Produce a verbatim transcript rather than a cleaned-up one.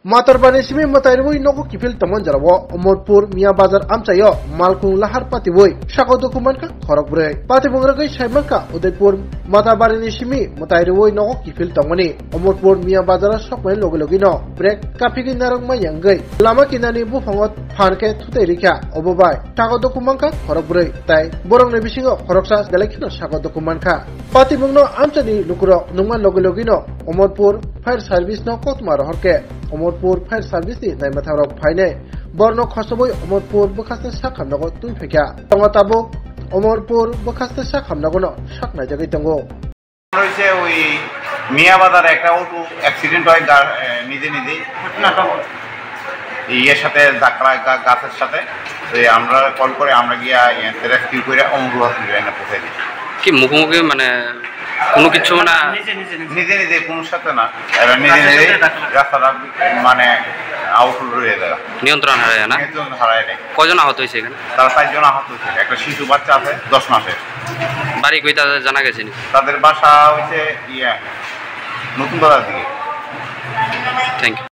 Matarbarni simi mwtai rwi nogo kiphil tongmani jorao Omorpur Miya Bazar amchaio malkhung lahar patiwi saka duku mankha khorok bwrwi. Patibung rwgwi sai mankha Udaipur Matarbarni simi mwtai rwi nogo kiphil tongmani Omorpur Miya Bazaro sokmani logi logino brake kaphigwi narwkma yangwi lama kinarni buphango phan khe thutai rikha. Obo bai saka duku mankha khorok bwrwi, tai borokni bisingo khoroksa belai kheno saka duku mankha. Patibungno amchaini lukurok nungma logi logino Omorpur Fire Service no koktwma rohor khe Omorpur Fire Service ni naimwthangrok phainai borokno khosubwi Omorpur bwkhaste sak hamnago twi phaikha. Tongo tabuk Omorpur bwkhaste sak hamnagono sak naijagwi tongo. হয়েছে ওই মিয়াবাজারে একটা auto accident হয় গা-, এ, নিজে নিজেই। ইয়ের সাথে ধাক্কা লাগা গাছের সাথে। তো এই আমরা কল করে, আমরা গিয়া, ইয়ে, রেস্কিউ করে অমরু হসপিটালে এনে পৌঁছে দিই। কি মুখোমুখি মানে কোনো কিছু মানে নিজে নিজে নিজে। নিজে নিজে কোনো সাথে না, এরা নিজে গাছের নিজে সাথে ধাক্কা লাগে। রাস্তাটা মানে আউট হয়ে যায়। নিয়ন্ত্রণ হারায় না? নিয়ন্ত্রণ হারায় নেই। কয়জন আহত হয়েছে এখানে? তারা চারজন আহত হয়েছে, একটা শিশু বাচ্চা আছে দশ মাসের। বাড়ি কই তাদের জানা গেছে নি? তাদের বাসা হয়েছে ইয়ে নতুন বাজার দিকে। Thank you.